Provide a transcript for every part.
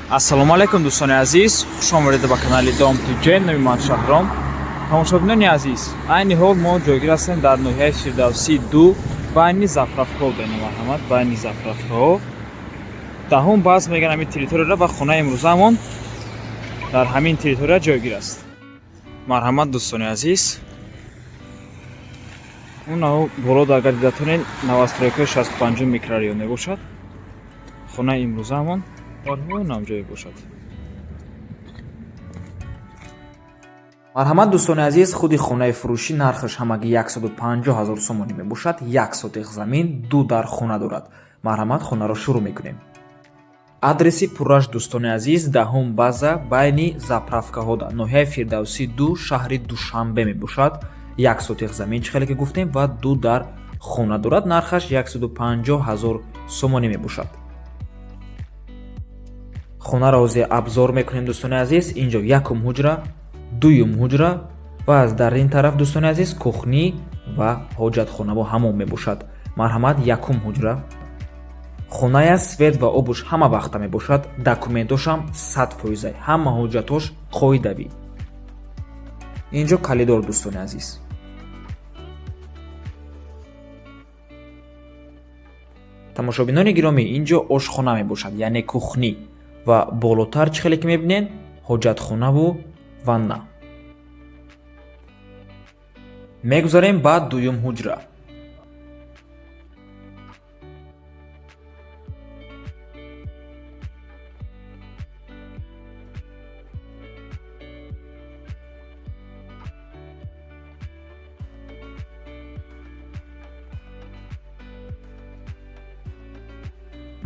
Ассалому алайкум, дӯстони азиз, хуш омадед ба канали Дом ТЖ. Номи ман Шаҳром. Тамошобинони азиз, айни ҳол мо ҷойгир ҳастем дар ноҳияи Фирдавсӣ 2, байни заправкаҳо. Бена, марҳамат, байни заправкаҳо, даҳум баз меган ҳамин территорияро ва хонаи имрӯзаамон дар ҳамин территория ҷойгир аст. Марҳамат, дӯстони азиз, унав боло агар дидатонед, новостройкаи 65-ум микрорайон мебошад. Хонаи имрӯзаамон онам ҷое бошад. Марҳамат, дӯстони азиз, худи хонаи фурӯшӣ нархаш ҳамагӣ 150 000 сомонӣ мебошад. Як сотих замин, ду дар хона дорад. Марҳамат, хонаро шурӯъ мекунем. Адреси пурраш, дӯстони азиз, даҳум база, байни заправкаҳода, ноҳияи Фирдавсӣ 2, шаҳри Душанбе мебошад. Як сотих замин, чӣ хеле ки гуфтем, ва ду дар хона дорад. Нархаш 150 000 сомонӣ мебошад. Хонаро ҳозир обзор мекунем, дӯстони азиз. Инҷо якум ҳуҷра, дуюм ҳуҷра ва аз дар ин тараф, дӯстони азиз, кухни ва ҳоҷатхона бо ҳамом мебошад. Марҳамат, якум ҳуҷра. Хоная свет ва обуш ҳама вақта мебошад. Документошам 100%, ҳама ҳуҷҷатош қоидавӣ. Инҷо коридор, дӯстони азиз. Тамошобинони гиромӣ, инҷо ошхона мебошад, яъне кухни, ва болотар, чӣ хеле ки мебинед, ҳоҷатхонаву ванна. Мегузарем ба дуюм ҳуҷра.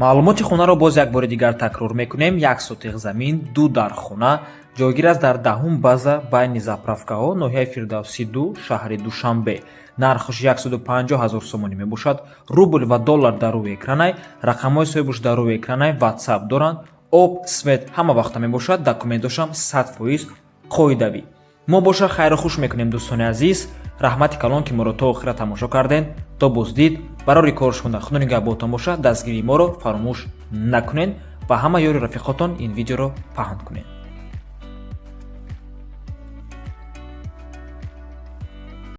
Маълумоти хонаро боз як бори дигар такрор мекунем: як сотих замин, ду дар хона, ҷойгир аст дар даҳум база, байни заправкаҳо, ноҳияи Фирдавсӣ 2, шаҳри Душанбе. Нархаш 150 000 сомонӣ мебошад. Рубл ва доллар дар рӯи экранай, рақамҳои соҳибуш дар рӯи экранай, Ватсап доранд. Об, свет ҳама вақта мебошад, документошам 100% қоидавӣ. Мо боша хайру хуш мекунем, дӯстони азиз. Раҳмати калон, ки моро то охира тамошо кардем. То боздид, барори кор шуда, худо нигаҳботон бошад. Дастгирии моро фаромӯш накунед ва ҳама ёри рафиқотон ин видеоро паҳн кунед.